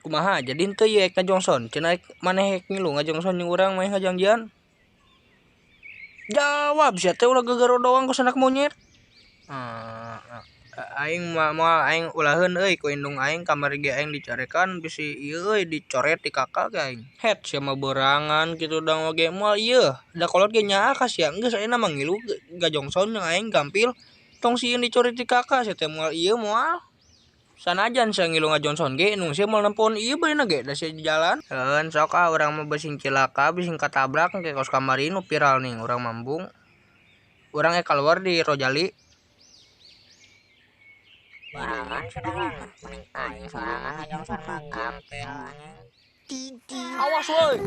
Kumaha jadi henteu ieu ek ngajongson? Cenah ek maneh ek ngilu ngajongson jeung urang, maneh ngajanjian. Jawab sia teh, ulah gegero doang kos anak monyet. Ah, aing mah moal, aing ulaheun euy ku indung aing, kamari ge aing dicarekan, bisi ieu euy dicoret di KK ge aing. Het sia mah berangan kitu dang oge moal ieu. Da kolot ge nyaah ka sia, geus ayeuna mah ngilu gajongson jeung aing gampil. Tong sieun dicoret di KK sia teh, moal ieu moal. Sanajan sia ngilu ngajongson ge indung sia moal nempon ieu baeuna ge da sia di jalan. Heun sok ah, urang mah bising cilaka, bising katabrak engke kos kamari nu viral nih urang mambung. Urang ek kaluar di Rojali. Barangan sudah mah, mending aing sorangan ngajongson mah gampil anjing. Awas woi.